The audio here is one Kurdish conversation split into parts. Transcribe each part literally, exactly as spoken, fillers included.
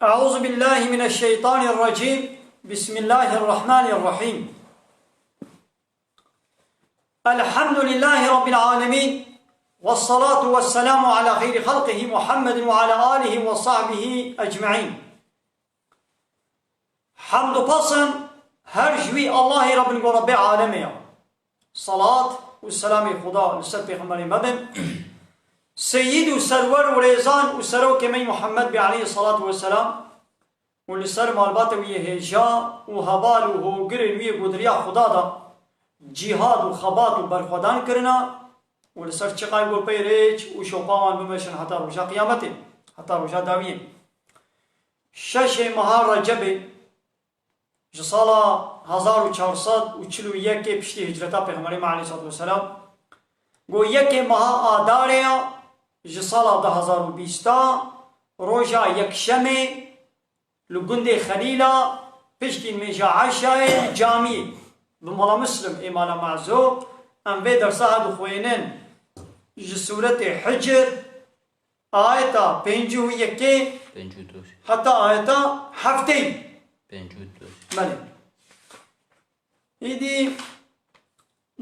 أعوذ بالله من الشيطان الرجيم. بسم الله الرحمن الرحيم. الحمد لله رب العالمين. والصلاة والسلام على خير خلقه محمد وعلى آله وصحبه أجمعين. Hemd û pasin her ji wî Allahê Rabbin ku Rabbê alemê ya. Salat û selamê Xuda li ser pêxemberê me bin. Seyyid û serwer û rêzan û serokê me Muhammed bê aleyhi salatu ve selam û li ser malbatê wî yê hêja û heval û hogirên wî yê ku di riya Xuda de cîhad û xebat û berxwedan kirina û li ser çiqay ku pey rêç û şopa wan bimeşin heta roja qiyametê, heta roja dawiyê. Şeşê meha Recebê ji sala hezar û çar sed û çil û yekê piştî hicreta Pêxemberê me aleyhissalatu vesselam, go yekê meha Adarê ya ji sala du hezar û bîsta, roja yekşemê li gundê Xelîla piştî nimêja eşayê li camiyê bi mala Muslim ê mala Mezo em vê dersa dixwênin ji sûretê Hicr, ayeta pêncî û yekê Pêncî û du. Heta ayeta heftê. Pêncî û du. Belê. Îdî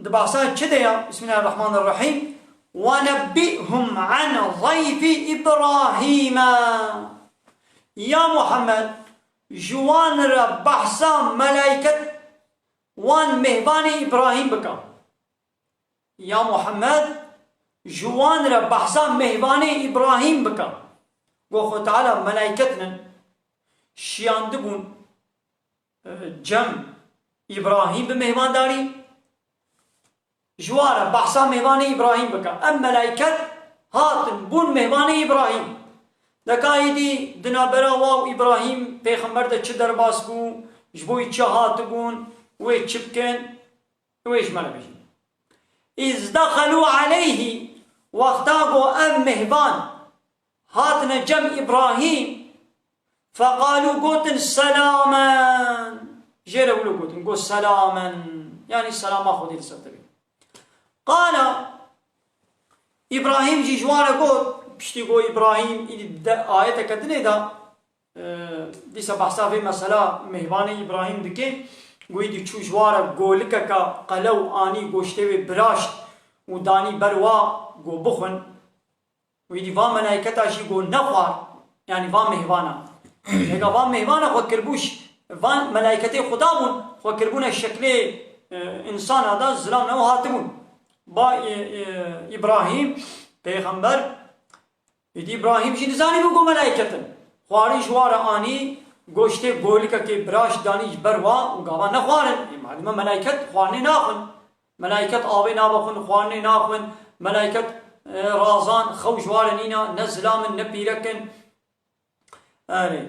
di behsa çi de ya? Bismillahirrahmanirrahim. Ve nebbi'hum an zayfi İbrahîme. Ya Muhammed, ji wan re behsa melayket wan mêvanê Îbrahîm bike. Ya Muhammed, ji wan re behsa mêvanê Îbrahîm bike. Go Xwe Teala melayket nin şiyandibûn, e, cem Îbrahîm bi mêvandarî. Ji wan re behsa mêvanê Îbrahîm bike. Em melayket hatin bûn mêvanê Îbrahîm. Deka êdî di navbera wa û Îbrahîm pêxember de çi derbas bû, ji bo wî çi hatibûn, wê çi bikin? Wê ji me re bêjin. Îz dexelû aleyhî, wexta ku ev mêvan hatine cem Îbrahîm, feqalû, gotin selamen. Jê re wilo gotin, got selamen. Yanî selama Xwedê li ser te be. Qala, Îbrahîm jî ji wan re got, piştî ku Îbrahîm, îdî de ayeteke dinê de, e, dîsa behsa vê mesela mêvanê Îbrahîm dike, got, îdî çû ji wan re golikeke qelew anî, goştê wê biraşt û danî ber wa, got bixwin. Û îdî van melayketa jî got nexwar, yanî van mêvana. Hêga van mêvana xwe kiribû ş-, van melayketê Xuda bûn, xwe kiribûne şeklê, e, însana de, zilam ne û hatibûn. Ba, e, e, Îbrahîm, pêxember, Êdî Îbrahîm jî nizanîbû ku melayket in. Xwarin ji wa re anî, goştê golikekê biraş danî ji ber wa û gava nexwarin. Ê, malûm e melayket xwarinê naxwin. Melayket avê navexwin, xwarinê naxwin. Melayket, e, razan, xew ji wa re nîna, ne zilam in, ne pîrek in. Erê.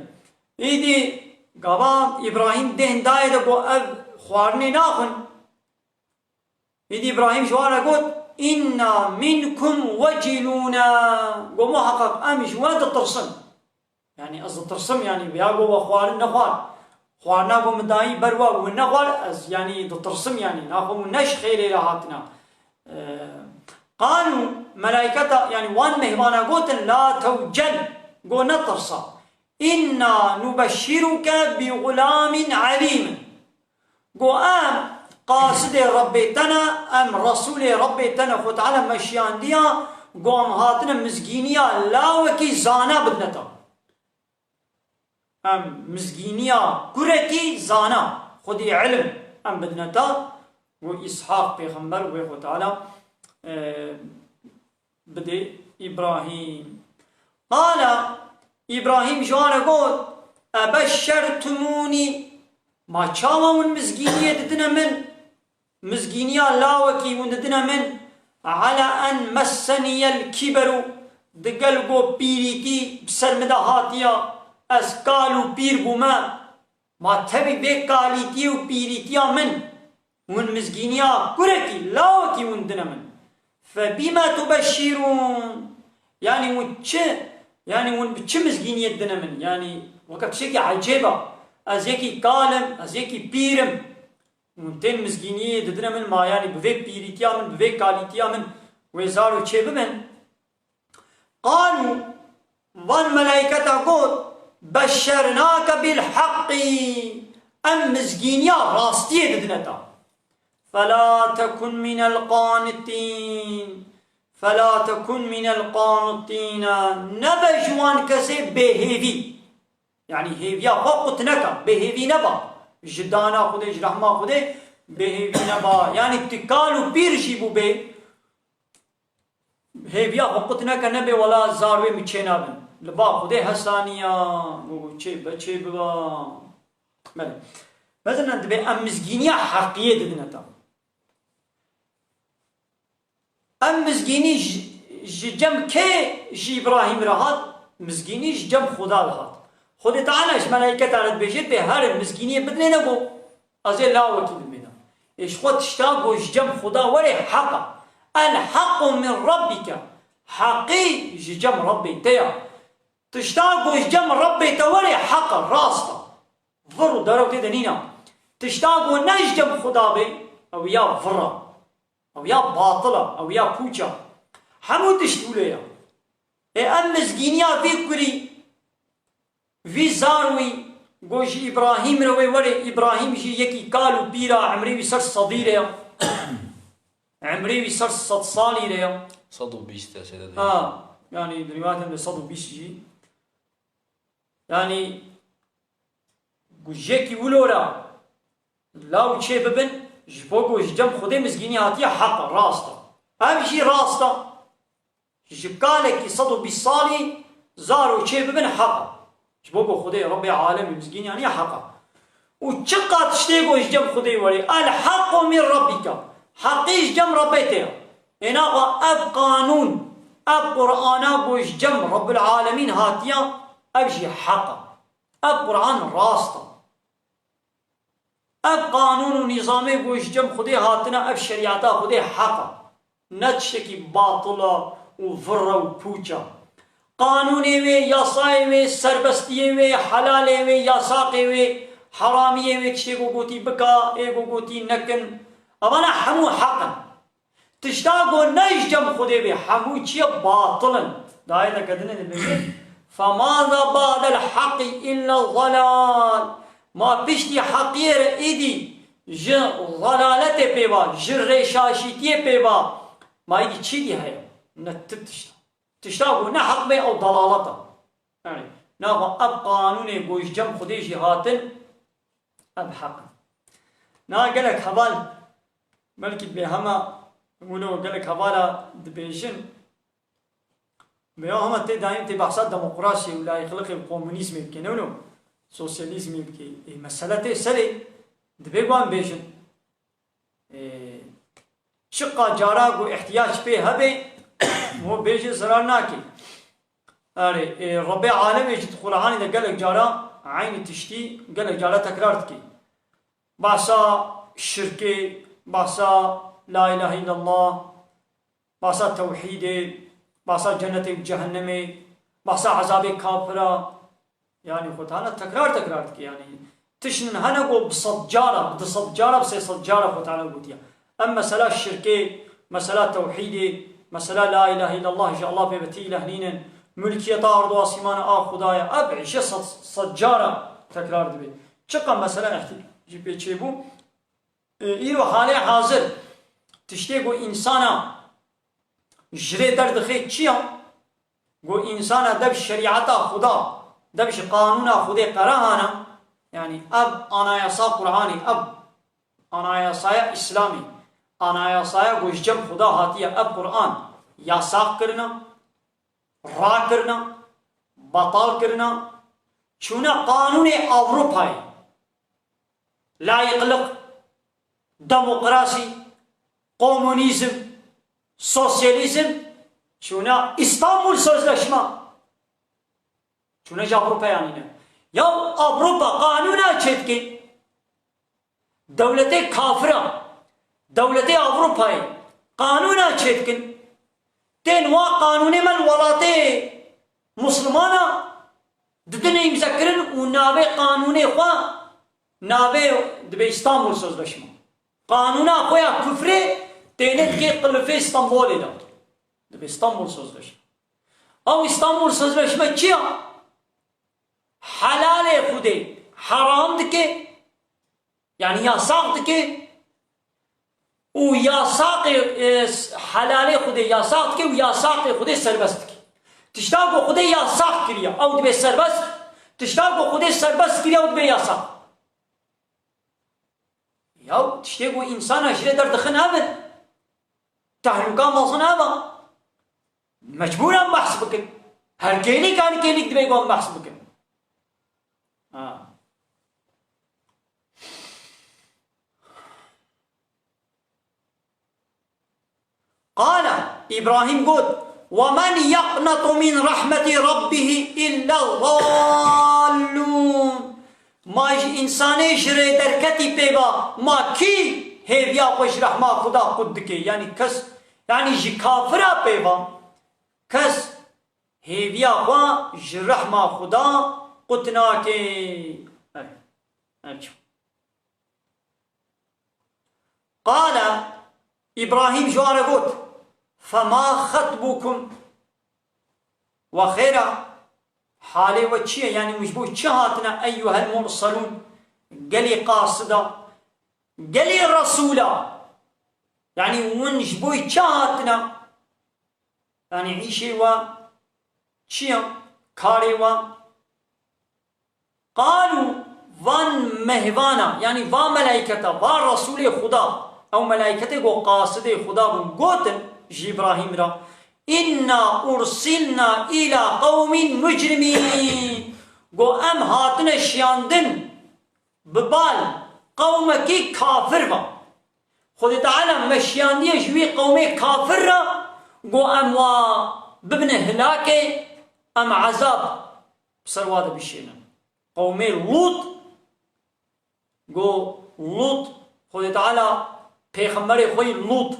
Êdî gava Îbrahîm dêh dayê de ku ev xwarinê naxwin. Êdî Îbrahîm ji wan re got, "Înna minkum wecilûne." Got, "Muheqeq em ji we ditirsin." Yanî ez ditirsim, yanî vêya got we xwarin nexwar. Xwarina got min dayî ber we, got min nexwar, ez yanî ditirsim yanî. Naxwe min ne ji xêrê re hatina. Ee, qalû, melayketa, yanî wan mêvana gotin, "La tewcel." Got, "Netirsa." "Înna nubeşşiruke bi xulamin elîmin." Got, "Em qasidê Rebbê te ne, em Resûlê Rebbê te ne, Xwe Teala me şiyandiya, got, em hatine mizgîniya lawekî zana bidine te." Em mizgîniya kurekî zana, xwedî ilim em bidine te. Got, Îshaq pêxember wê Xwe Teala, e, bidê Îbrahîm. Qala, Îbrahîm ji wan re got, "Ebeşşertumûnî, ma çawa hûn mizgîniyê didine min? Mizgîniya lawekî hûn didine min? Ala en messeniyel kiberu, digel ku pîrîtî bi ser min de hatiya, ez kal û pîr bûme." Ma tevî vê kalîtiyê û pîrîtiya min, hûn mizgîniya kurekî, lawekî hûn dine min. Febîme tubeşşîrûn? Yanî hûn çi, yanî hûn bi çi mizgîniyê dine min? Yanî weke tiştekî ecêb e. Ez yekî kal im, ez yekî pîr im. Hûn tên mizgîniyê didine min, ma yanî bi vê pîrîtiya min, bi vê kalîtiya min wê zaro çêbibin? Qalû, van melayketa got, Beşşernake bil haqqî. Em mizgîniya rastiyê didine te. Fela tekun minel qanitîn. Fela tekun minel qanitîne. Nebe ji wan kesê bêhêvî. Yanî hêviya xwe qut neke, bêhêvî neba. Ji dana Xwedê, ji rehma Xwedê bêhêvî neba. Yanî tu kal û pîr jî bûbê, hêviya xwe qut neke, nebê wela zar wê min çênabin. Li ba Xwedê hesaniya, got çê be çê biba. Belê. Mezin, divê em mizgîniya heqiyê didine te. Em mizgînî ji, ji cem kê ji Îbrahîm re hat? Mizgînî ji cem Xuda re hat. Xwedê Teala ji melaîketa re dibêje, tê herin mizgîniyê bidinêne ku ez ê lawekî bimînim. Ê ji xwe tişta ku ji cem Xuda were heq e. El haqqu min rabbike. Heqî ji cem Rabbê te ya. Tişta ku ji cem Rabbê te were heq e, rast e. Vir û derew tê de nîne. Tişta ku ne ji cem Xuda be, ew ya vir e. Ew ya batil e, ew ya pûç e. Hemû tişt wilo ye. Ê em mizgîniya vî kurî, vî zar wî, ku ji Îbrahîm re wê were, Îbrahîm jî yekî kal û pîr e, emrê wî ser sedî re ye. Emrê wî ser sed salî re ye. Sed û bîst e, seyre de. Ha, yanî di rîwayetên de sed û bîst jî. Yanî, ku ji yekî wilo re law çê bibin, ji bo ku ji cem Xwedê mizgînî hatiye heq e, rast e. Ev jî rast e. Ji kalekî sed û bîst salî zaro çê bibin heq e. Ji bo ku Xwedê Rebbê alemê mizgînî haniye heq e. Û çiqas tiştê ku ji cem Xwedê werê, el haqqu min rabbike. Heqî ji cem Rebbê te ye. Êna xwe ev qanûn, ev Qur'ana ku ji cem Rebbul Alemîn hatiye, ev jî heq e. Ev Qur'an rast e. Ev qanûn û nîzamê ku ji cem Xwedê hatine, ev şerîeta Xwedê heq e. Ne tiştekî batil e û vir e û pûç e. Qanûnê wê, yasayê wê, serbestiyê wê, helalê wê, yasaqê wê, heramiyê wê, tiştê ku gotî bika, ê ku gotî nekin. Evana hemû heq in. Tişta ku ne ji cem Xwedê bê, hemû çi ye, batil in. Di ayeteke din de dibêje, "Femaza ba'del haqqi illa zalal." Ma piştî heqiyê re êdî ji zalaletê pê va, ji rêşaşîtiyê pê va, ma êdî çi dî heye? Ne ti tişt e. Tişta ku ne heq bê, ew dalalet e. Yanî, naxwe ev qanûnê ku ji cem Xwedê jî hatin, ev heq in. Na gelek heval, belkî bê hema wilo gelek hevala dibêjin, vêya hema tê dayîn tê behsa demokrasiyê û layîqliqê û komunîzmê bike, ne wilo sosyalîzmê bike. Ê, mesele tê serê, dibê wan bêjin. Ê, çiqa cara ku ihtiyac pê hebe, û bêje zerar nake. Erê, ê, Rebbê alemê jî di Qur'anê de gelek cara eynî tiştî, gelek cara tekrar dike. Behsa şirkê, behsa la ilahe illallah, behsa tewhîdê, behsa cenetê û cehennemê, behsa ezabê kafira. Yanî Xwe Teala tekrar tekrar dike. Yanî tiştin hene ku bi sed cara, bi du sed cara, bi sê sed cara Xwe Teala gotiye. Em mesela şirkê, mesela tewhîdê, mesela la ilahe illallah, ji Allah bêbetî îlah nînin, mulkiyeta ard û asîmana a Xuda ye. Ev îşe sed, sed cara tekrar dibe. Çiqa mesela ihtiyacî pê çêbû? Îro halê hazir tiştê ku însana ji rê derdixê çi ya? Ku însana dev şerîeta Xuda, dev ji qanûna Xwedê qerehana, yanî ev anayasa Qur'anê, ev anayasaya Îslamê, anayasaya ku ji cem Xuda hatiye, ev Qur'an yasaq kirina, rakirina, betal kirina, çûne qanûnê Ewropayê. Layîqliq, demokrasî, komunîzm, sosyalîzm, çûne Îstanbul Sözleşme. Çûne ji Ewropa yanî ne. Ya Ewropa qanûna çêdike. Dewletê kafira, dewletê Ewropayê qanûna çêdikin. Tên wa qanûnê me li welatê Muslimana didine îmzekirin û navê qanûnê xwe navê dibe Îstanbul Sözleşme. Qanûna xwe ya kufrê têne dike qilifê Stenbolê de. Dibe Îstanbul Sözleşme. Ew Îstanbul Sözleşme çi ya? helalê Xwedê heram dike, yanî yasax dike, û yasaqê, e, s-, helalê Xwedê yasax dike û yasaqê Xwedê serbest dike. Tişta ku Xwedê yasax kiriye, ew dibe serbest, tişta ku Xwedê serbest kiriye, ew dibe yasax. Ya tiştê ku însana ji rê derdixin ev in. Tehlûka mezin ev e. Mecbûr em behs bikin. Her kêlîk, her kêlîk dibe ku em behs bikin. Ha. Qala, Îbrahîm got, "Ve men yeqnetu min rahmetî rabbihî illa dallûn." Ma ji însanê ji rê derketî pê va, ma kî hêviya xwe ji rehma Xuda qut dike? Yanî kes, yanî ji kafira pê va, kes hêviya xwe ji rehma Xuda qut nake. Ev, ev çi? Qale, Îbrahîm ji wan re got, "Fema xetbukum?" We xêr e, halê we çi ye? Yanî hûn ji bo çi hatine, eyyuhel murselûn? Gelî qasida, gelî resûla. Yanî hûn ji bo çi hatine? Yanî îşê we çi ye? Karê we? Qalû, van mehvana, yanî va melayketa, va Resûlê Xuda, ew melayketê ku qasidê Xuda bûn, gotin ji Îbrahîm re, "Înna ursilna îlâ qewmîn mucrimîn." Go em hatine şiyandin bi bal qewmekî kafir ve. Xwedê Teala me şiyandiye ji wî qewmê kafir re, go em wa bibine hilakê, em ezab bi ser wa de bişêne. Qewmê Lût, go Lût, Xwedê Teala pêxemberê xwe yî Lût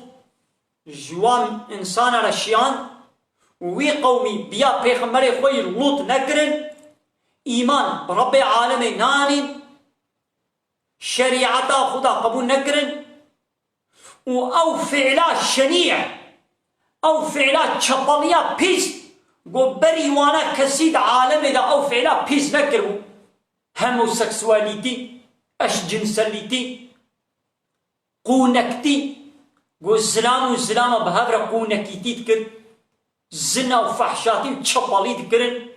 ji wan însana re şiyan û wî qewmî biya pêxemberê xwe yî Lût nekirin, îman bi Rebbê alemê nanîn, şerîeta Xuda qebûl nekirin û ew fiila şenî, ew fiila çepeliya pîs, go berî wana kesî di alemê de ew fiila pîs nekiribû. Homoseksualîtî, eşcinselîtî, qûnektî, go zilam û zilama bi hev re qûnekîtî dikir, zina û fehşatî û çepelî dikirin.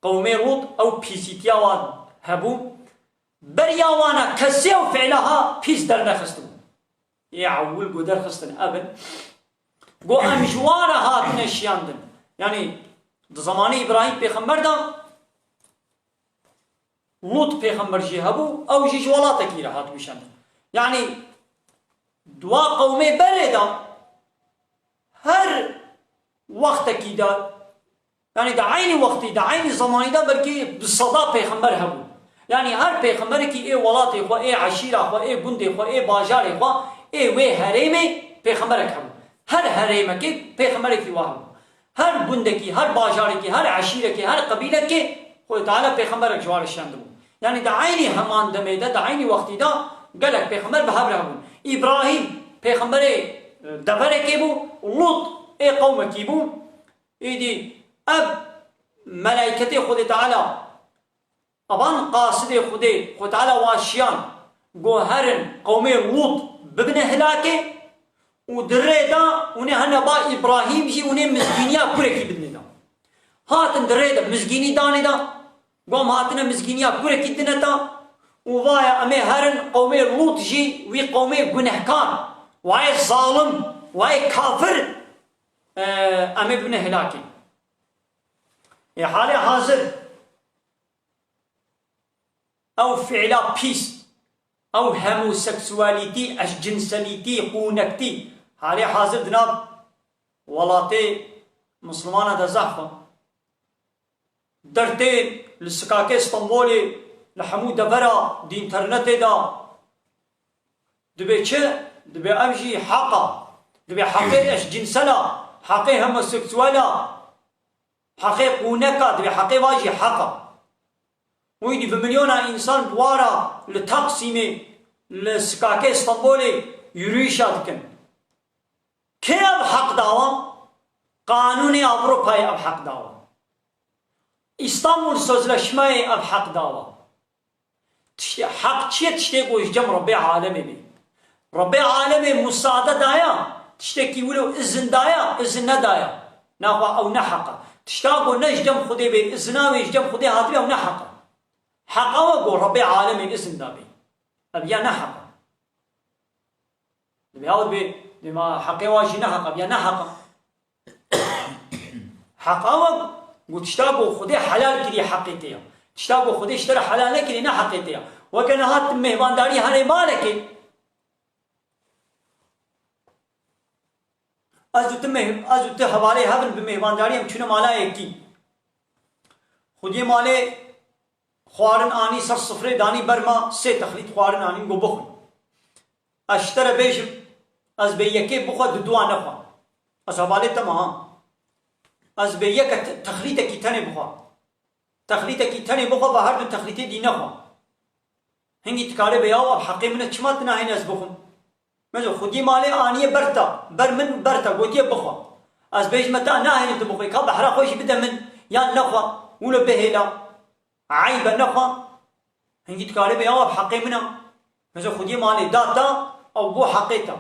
Qewmê Lût ew pîsîtiya wan hebû. Beriya wana kesê ew fiila ha pîs dernexistibû. Ê ewil ku derxistin ev in. Go em ji wan re hatine şiyandin. Yanî di zemanê Îbrahîm pêxember de Lût pêxember jî hebû, ew jî ji welatekî re hatibû şiyandin. Yanî di wa qewmê berê de her wextekî de Yanî di eynî wextî, di eynî zemanî de belkî bi seda pêxember hebûn. Yanî her pêxemberekî ê welatê xwe, ê eşîra xwe, ê gundê xwe, ê bajarê xwe, ê wê herêmê pêxemberek hebû. Her herêmekê pêxemberekî wa hebû. Her gundekî, her bajarekî, her eşîrekî, her qebîlekê Xwedê Teala pêxemberek ji wan re şiyandibû. Yanî di eynî heman demê de, di eynî wextî de gelek pêxember bi hev re hebûn. Îbrahîm pêxemberê, e, deverekê bû, Lût ê qewmekî bû. Îdî ev melayketê Xwedê Teala, evan qasidê Xwedê, Xwedê Teala wan şiyan, go herin qewmê Lût bibine hilakê û di rê de hûnê hene ba Îbrahîm jî hûnê mizgîniya kurekî bidine de. Hatin di rê de mizgînî danê de, go em hatine mizgîniya kurekî dine de û vaya em ê herin qewmê Lût jî wî qewmê gunehkar, wayê zalim, wayê kafir, e, em ê bibine hilakê. Ê halê hazir ew fiila pîs, ew homoseksualîtî, eşcinselîtî, qûnektî, halê hazir di nav welatê Mislimana de zehf e. Dertê li sikakê Stenbolê, li hemû devera di înternetê de dibe çi? Dibe ev jî heq a. Dibe heqê eşcinsel a, heqê homoseksuel a, heqê qûnek a, dibe heqê va jî heq a. Wî dî bi milyona însan bi wa re li Taksimê, li sikakê Stenbolê yürüyişa dikin. Kê ev heq dawa? Qanûnê Ewropayê ev heq dawa. Îstanbul Sözleşmeyê ev heq dawa. Tiştê, heq çi ye? Tiştê ku ji cem Rebbê alemê bê. Rebbê alemê musade daya, tiştekî wilo izin daya, izin nedaya. Naxwe ew ne heq e. Tişta ku ne ji cem Xwedê bê, izina wê ji cem Xwedê hatibê, ew ne heq e. Heq ew e ku Rebbê alemê izin dabê. Ev ya ne heq e. Dibê ew dibê, dema heqê wan jî ne heq e, ya ne heq e. Heq ew e ku tişta ku Xwedê helal kiriye heqê te ya. Tişta ku Xwedê ji te re helal nekiriye ne heqê te ya. Weke niha tu mêhvandarî herê malekê. Ez û tu mêh-, ez û tu hevalê hev in bi mêhvandarî em çûne mala yekî. Xwediyê malê xwarin anî ser sifrê danî ber me sê texlît xwarin anîn got bixwin. Ez ji te re bêjim, ez bê yekê bixwe, duduwa nexwe. Ez hevalê te me ha. Ez bê yeke te-, texlîtekî tenê bixwe. Texlîtekî tenê bixwe ve her du texlîtê dî nexwe. Hingî dikarê bê yaw ev heqê min e, çima tu nahênî ez bixwim? Mezo xwediyê malê aniye ber te, ber min ber te, gotiye bixwe. Ez bêjime te nahênî tu bixwî, ka behra xwe jî bide min, yan nexwe, wilo bihêla. Eyb e nexwe. Hingî dikarê bê yaw ev heqê min e. Mezo xwediyê malê da te, ew bû heqê te.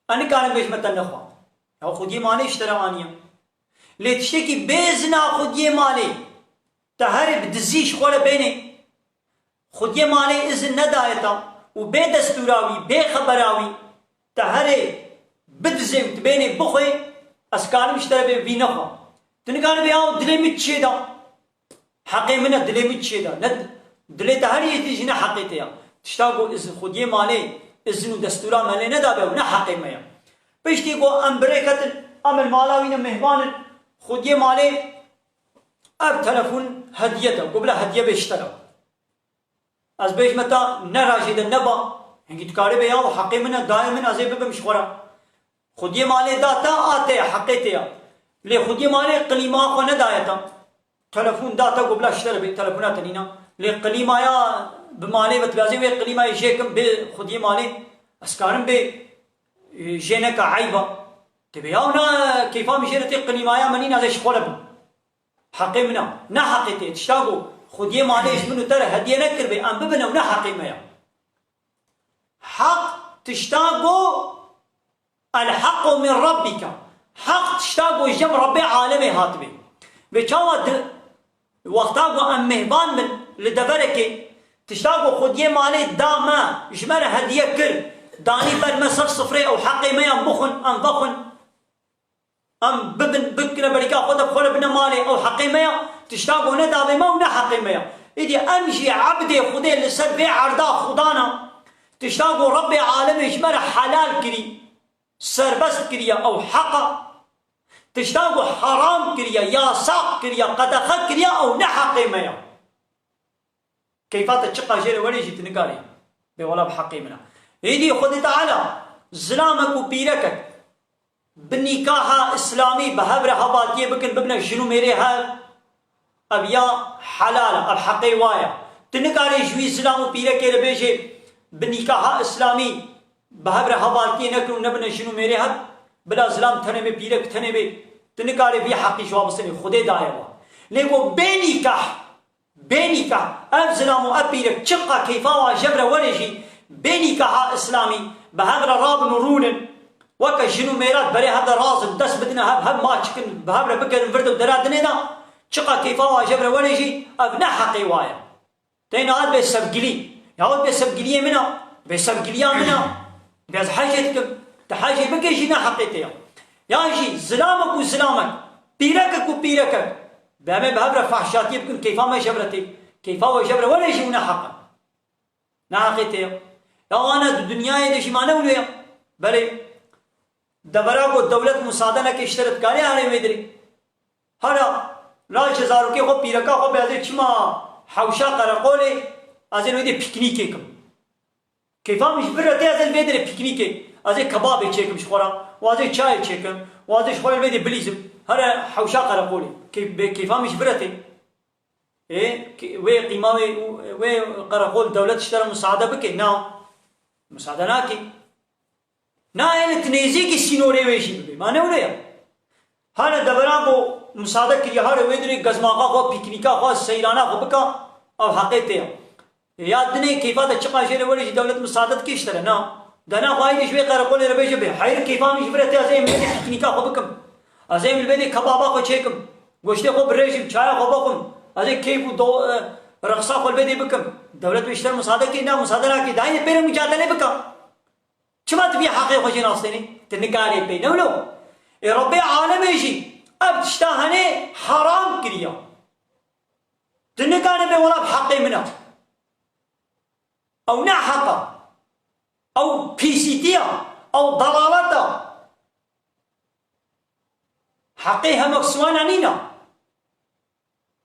Ez nikarim bêjime te nexwe. Ya xwediyê malê ji te re aniye. Lê tiştekî bê zina xwediyê malê, te herê bi dizî ji xwe re bênê. Xwediyê malê izin nedaye te û bê destûra wî, bê xebera wî, te herê bidizê û tu bênê bixwê, ez karim ji te re bê vî nexwe. Tu nikaribê ya dilê min çê da. Heqê min e, dilê min çê da. Ne dilê te her yekî jî ne heqê te ya. Tişta ku iz-, xwediyê malê izin û destûra me lê nedabe û ne heqê me ya. Piştî ku em birêketin, em li mala wî ne mêhvan in, xwediyê malê ev telefon hediye te, ku bila hediye bê ji te re. Ez bêjime te ne rajê de neba, hingî dikarê bê ya heqê min e, dayê min, ez ê bibim ji xwe re. Xwediyê malê da te, a te ye, heqê te ye. Lê xwediyê malê qilîma xwe nedaye te. Telefon da te, got bila ji te re bê, telefona te nîna. Lê qilîmaya bi malê ve, tu bê ez ê wê qilîmayê jê kim bê xwediyê malê, ez karim bê, e, jê neka eyba. Tê bê ya na keyfa min jê re tê, qilîmaya min nîna, ez ê ji xwe re bim. Heqê min e. Ne heqê te ye. Tişta ku xwediyê malê ji min û te re hediye nekiribê, em bibin ew ne heqê me ye. Heq tişta ku el-hequ min rabbike. Heq tişta ku ji cem Rebbê alemê hatibê. Vê çawa di wexta ku em mêhvan bin li deverekê, tişta ku xwediyê malê da me, ji me re hediye kir, danî ber me ser sifrê, ew heqê me ye, em bixwin, em vexwin. Em bibin, bikine berîka xwe de, bi xwe re bine malê, ew heqê me ya, tişta ku nedabê me, ew ne heqê me ya. Îdî em jî ebdê Xwedê li ser vê erda Xudan a, tişta ku Rebbê alemê ji me re helal kirî, serbest kiriye, ew heq a. Tişta ku heram kiriye, yasaq kiriye, qedexe kiriye, ew ne heqê me ya. Keyfa te çiqa jê re werê jî tu nikarî. Bê wela bi heqê min e. Êdî Xwedê Teala zilamek û pîrekek bi nîkaha îslamî bi hev re hevaltiyê bikin, bibine jin û mêrê hev, ev ya helal e, ev heqê wa ye. Tu nikarî ji wî zilam û pîrekê re bêjê bi nîkaha îslamî bi hev re hevaltiyê nekin û nebine jin û mêrê hev, bila zilam tenê bê, pîrek tenê bê. Tu nikarî vî heqî ji wa bisinê, Xwedê daye wa. Lê ku bê nîkah, Bê nîkah, ev zilam û ev pîrek çiqa keyfa wan jev re were jî, bê nîkaha îslamî bi hev re rabin û rûnin, weke jin û mêra di berê hev de razin, dest bidine hev, hev maç kin, bi hev re bikerin vir de û dera dinê de, çiqa keyfa wan jev re were jî, ev ne heqê wa ye. Teyna hat bê sevgilî. Yahut bê sevgiliyê min a, bê sevgiliya min a. Bê ez hecê dikim. Tu hecê bikê jî ne heqê te ya. Yan jî zilamek û zilamek, pîrekek û pîrekek, bi em ê bi hev re fahşatiyê bikin, keyfa me jev re tê. Keyfa we jev re were jî û ne heq e. Ne heqê te ya. Ya wana di dinyayê de jî ma ne wilo ya. Belê, devera ku dewlet musade neke ji te re dikarê herê wê dirê. Hera, lajê zarokê xwe, pîreka xwe bê, ez ê çima hewşa qereqolê, ez ê li wê dê pîknîkê kim. Keyfa min ji vir re tê, ez ê li vê derê pîknîkê, ez ê kebabê çêkim ji xwe re, û ez ê çayê çêkim, û ez ê ji xwe re li vê dê bilîzim. Here hewşa qereqolê. Key-, bê keyfa min ji vir re tê. Ê, ke-, wê qîma wê, wê qereqol dewlet ji te re musade bike? Na. Musade nake. Nayê li tu nêzîkî sînorê wê jî bibê. Ma ne wile ye? Hane deveran ku misade kiriye, hare wê dirê gezmaxa xwe, pîknîka xwe, seyrana xwe bika, ew heqê tê ye. Ya dinê keyfa te çiqa jê re were jî dewlet misade dike ji te re, na. Dena xwe heyde ji wê qereqolê re bêje bê. Heyr keyfa min ji vir re tê, ez ê miletê pîknîka xwe bikim. Ez ê miletê kebaba xwe çêkim. Goştê xwe birêjim, çaya xwe bixwim. Ez ê keyf û do-, e, reqsa xwe li vê dê bikim. Dewlet wê ji te re misade kê, na, misade nake. Dayê pê re mucadele bika. Çima tu vî heqê xwe jê nastênî? Tu nikarê pê. Ne wilo? Ê Rebbê alemê jî ev tişta hene heram kiriya. Tu nikarê bê wela bi heqê min e. Ew ne heq e. Ew pîsîtî ye. Ew delalet e. Heqê hemeksiwana nîne.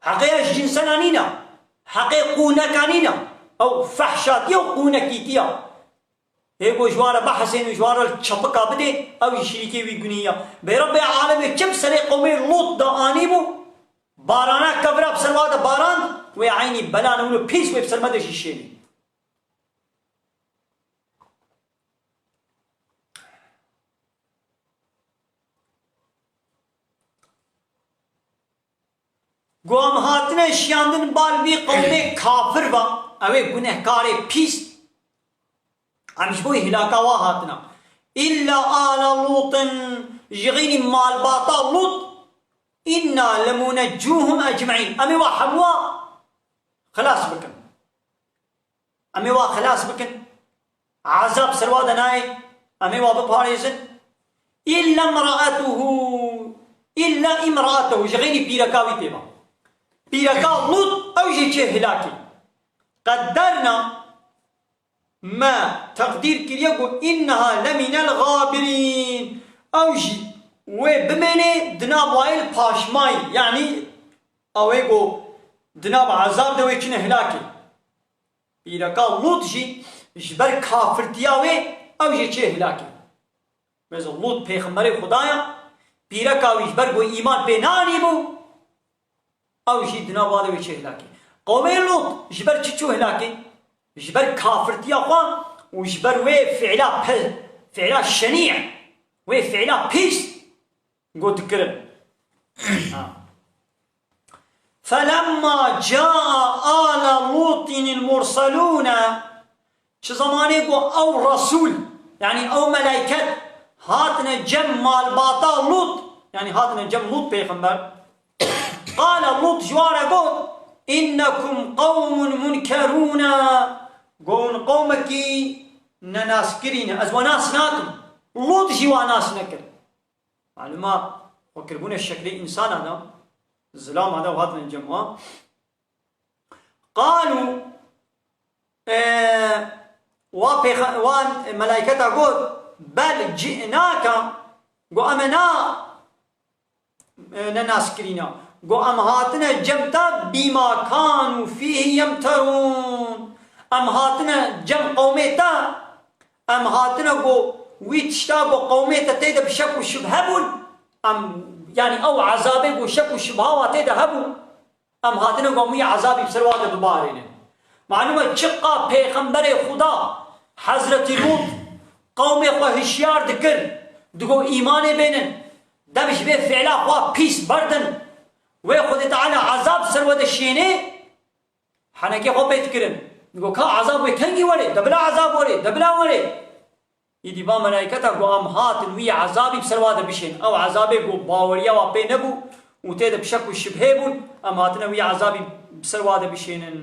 Heqê ya ji cinsena nîne. Heqê qûneka nîne. Ew fehşatî ye û qûnekîtî ye. Hê ku ji wan re bihesên û ji wan re çepika bidê, ew jî şirîkê wî gunî ye. Bê Rebbê alemê çi bi serê qewmê Lût de anîbû, barana kevira bi ser wa de barand, wê eynî bela ne wilo pîs wê bi ser me de jî şênî. Ku em hatine şiyandin bal vî qewmê kafir ve, ew ê gunehkarê pîs, em ji bo hilaka wa hatine. Îlla ala Lûtin, ji xînî malbata Lût, inna lemuneccûhum ecmeîn. Em ê wa hemû xilas bikin. Em ê wa xilas bikin. Ezab ser wa de nayê. Em ê wa biparêzin. Îlla imra'atuhu, îlla imra'atuhu, ji xênî pîreka wî tê ve. Pîreka Lût, ew jî çê hilakê. Qedderna, me teqdîr kiriye ku inneha leminel gabirîn. Ew jî wê bimêne di nav wayê li paşmayî. Yanî ew ê ku di nav ezab de wê çine hilakê. Pîreka Lût jî ji ber kafirtiya wê ew jî çê hilakê. Mesela Lût pêxemberê Xuda ya, pîreka wî ji ber ku îman pê nanîbû, ew jî di nav wa de wê çê hilakê. Qewmê Lût ji ber çi çû hilakê? Ji ber kafirtiya xwe û ji ber wê fiila pe-, fiila şenî, wê fiila pîs. Got dikirin. Ha. Felemma caa ala Lûtinil murselûne. Çi zemanê ku ew resûl, yanî ew meleyket hatine cem malbata Lût, yanî hatine cem Lût pêxember. Qala Lût ji wan re got, innekum qewmun munkerûne. Got, hûn qewmekî nenaskirî ne. Ez we nas nakim. Lût jî wan nas nekir. Maluma xwe kiribûne şeklê însana de, zilama de û hatine cem wan. Qalû, e, wa pêxe-, wa melayketa got, bel ci'naka, got em ê na, e, nenaskirîna. Got em hatine cem te bîma kanû fîhî yemterûn. Em hatine cem qewmê te, Em hatine ku wî tişta ku qewmê te tê de bi şek û şibhe bûn, em, yanî ew ezabê ku şek û şibha wa tê de hebû, em hatine ku em wî ezabî bi ser wa de bibarênin. Malûm e çiqa pêxemberê Xuda, Hezretî Lût, qewmê xwe hişyar dikir, digo îmanê bênin, dem ji vê fiila xwe pîs berdin, wê Xwedê Teala ezab ser we de şênê, Henekê xwe pê dikirin. Digo, ka ezab wê kengî were, de bila ezab were, de bila were. Îdî va melayketa ku em hatin wî ezabî bi ser wa de bişên. Ew ezabê ku baweriya wa pê nebû û tê de bi şek û şibhê bûn, em hatine wî ezabî bi ser wa de bişênin.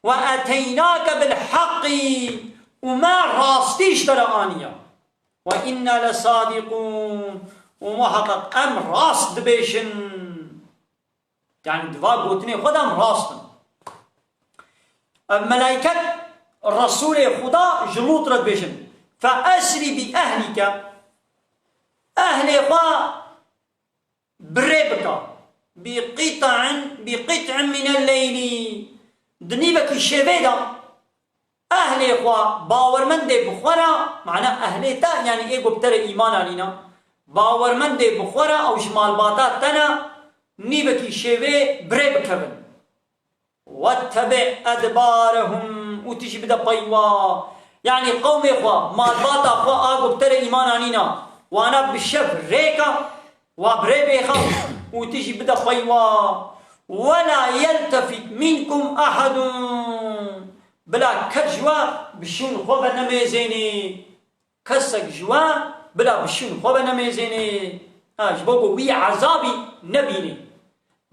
Ve eteynake bil heqî, û me rastî ji te re aniye. Ve inna lesadîqûn, û muheqeq em rast dibêjin. Yanî di va gotinê xwe de em rast in. Ev meleyket Resûlê Xuda ji Lût re dibêjin, "Fe esrî bi ehlîke", ehlê xwe bi rê bike, "bi qît'in, bi qît'in mînel leylî", di nîvekî şevê de Ehlê xwe, bawermendê bi xwe re, mana ehlê te, yanî ê ku bi te re îman anîne, bawermendê bi xwe re ew ji malbata te ne, nîvekî şêvê bi rê bikevin. Wettebe' edbarehum, û tu jî bide pey wa. Yanî qewmê xwe, malbata xwe a ku bi te re îman anîne, wana bi şev rê ke, Wa bi rê bêxe û tu jî bide xwey wa. Wela yeltefit minkum ehedun. Bila kes ji we bi şûn xwe ve nemêzênê. Kesek ji we bila bi şûn xwe ve nemêzênê. Ha, ji bo ku wî ezabî nebînê.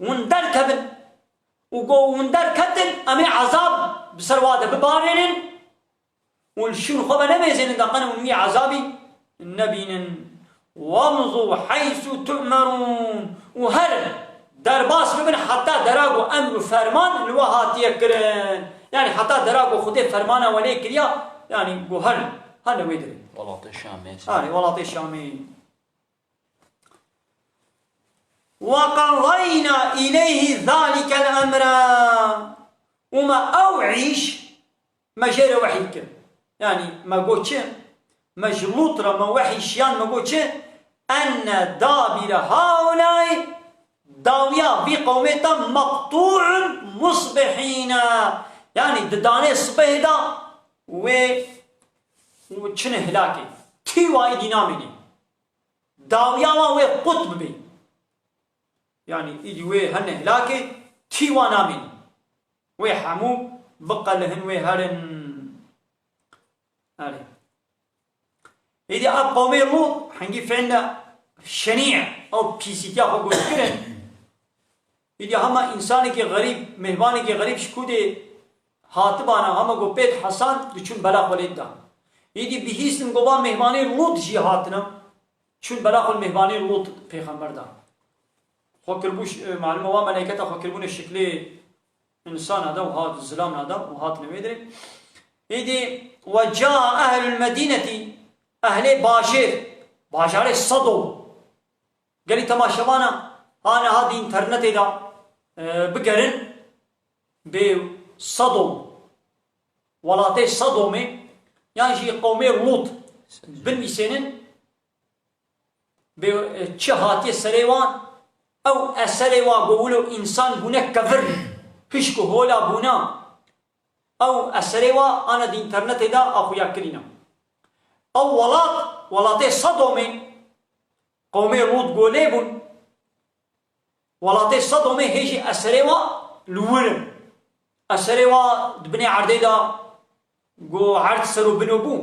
Hûn derkevin. Û ku hûn derketin, em ê ezab bi ser wa de bibarênin. Û li şûn xwe ve nemêzênin, de qen hûn wî ezabî nebînin. Wemzu heysu tu'merûn. Û herin, derbas bibin heta dera ku emr û ferman li we hatiye kirin. Yanî heta dera ku Xwedê fermana we lê kiriya, yanî ku herin, herin wê dirê. Welatê Şamê. Arê, welatê Şamê. Ve qadayna ileyhi zalikel emra. Û me ew îş me jê re wehî kir. Yanî me got çi? Me ji Lût re me wehî şiyan, me got çi? Enne dabire haulay, dawiya vî qewmê te meqtû'un musbihîne. Yanî di danê sibehê de wê çine hilakê. Tî wa îdî namînê. Dawiya wan wê qut bibê. Yanî îdî wê hene hilakê, tî wan namînê. Wê hemû biqelihin, wê herin. Erê. Îdî ev qewmê Lût hengî fênde şenî, ew pîsîtiya xwe got kirin. Îdî hema însanekî xerîb, mêvanekî xerîb ji ku dê hatibana, hema ku pê dihesand, diçûn bela xwe lê didan. Îdî bihîstin ku va mêvanê Lût jî hatine, çûn bela xwe li mêvanê Lût pêxember dan. Xwe kiribû ş-, e, malûm e, wa meleyketa xwe kiribûne şiklê însana de û hat zilamna de û hatine wê dirê. Îdî, "Ve ca ehlul medînetî", ehlê bajêr, bajarê Sedom. Gelî temaşevana ha niha di înternetê de, e, bigerin, bê Sedom, welatê Sedomê, yan jî qewmê Lût binivîsênin, bê, e, çi hatiye serê wan, ew eserê wan ku wilo însan bûne kevir, hişk û hola bûna, ew eserê wan ana di înternetê de axuya kirîne. Ew welat, welatê Sedomê, qewmê Lût ku lê bûn, welatê Sedomê hê jî eserê wan li wir in. Eserê wan di binê erdê de ku erd ser û bino bû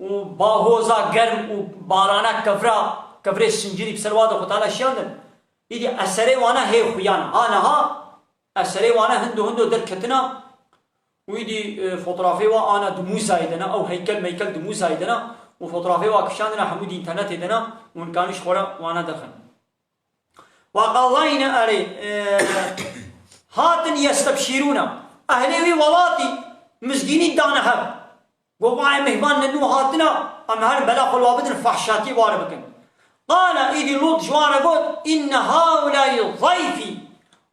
û bahoza germ û barana kevra, kevrê sincirî bi ser wa de Xwe Teala şiyandin. Îdî eserê wana hê xuyan. Ha niha eserê wana hindo hindo derketina û îdî, e, fotoğrafê wa ana di Mûsayê de ne, ew heykel meykel di Mûsayê de ne û fotoğrafê wa kişandina hemû di înternetê de ne û hûn kanî ji xwe re wana derxin. Ve qadayne, erê, e, hatin yestebşîrûne. Ehlê wî welatî mizgînî dane hev. Got, "Vay, mêhvan ne nû hatina, em herin bela xwe li wa bidin, fahşatî wa re bikin." Qale, îdî Lût ji wan re got, "Inne haulay zayfî."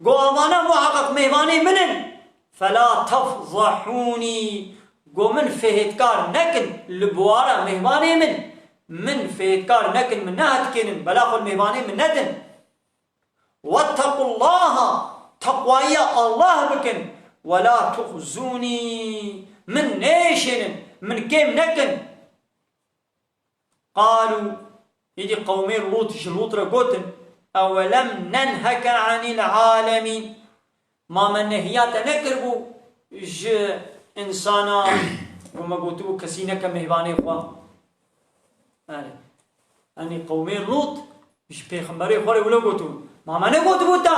Got, "Evana muheqeq mêhvanê min in. Fela tefzahûnî." Got, "Min fêhêtkar nekin li biwara mêhvanê min. Min fêhêtkar nekin, min nehetikênin, bela xwe li mêhvanê min nedin." "Wettequllaha", teqwayiya Allah bikin, "we la tuxzûnî", min nêşênin, min kêm nekin. Qalû, îdî qewmê Lût ji Lût re gotin, "Ewelem nenheke anîl alemîn?" Ma me nehiya te nekiribû ji însana ku me gotibû kesî neke mêvanê xwe? Erê. Yanî qewmê Lût ji pêxemberê xwe re wilo gotibû, ma me negotibû te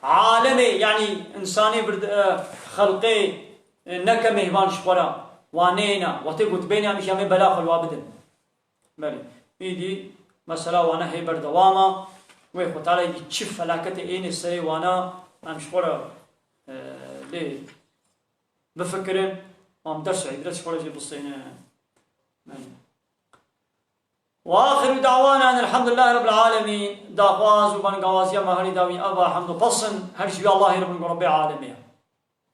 alemê, yanî însanê bird-, e, xelqê, e, neke mêvan ji xwe re, wa neyêne, wa tê gotibênê em jî em ê bela xwe li wa bidin. Belê. Îdî mesela wana hê berdewam e. Wê Xwe Teala îdî çi felaketê ênê serê wana em ji xwe re, e, lê bifikirin. Em ders û îbret ji xwe re jê bistêne. Belê. Ve axiru da'wana enelhamdülillahi rabbil alemin. Daxwaz û bangawaziya me herî dawî ev e, hemd û pes in her ji wî Allahê re bin ku Rebbê alemê ye.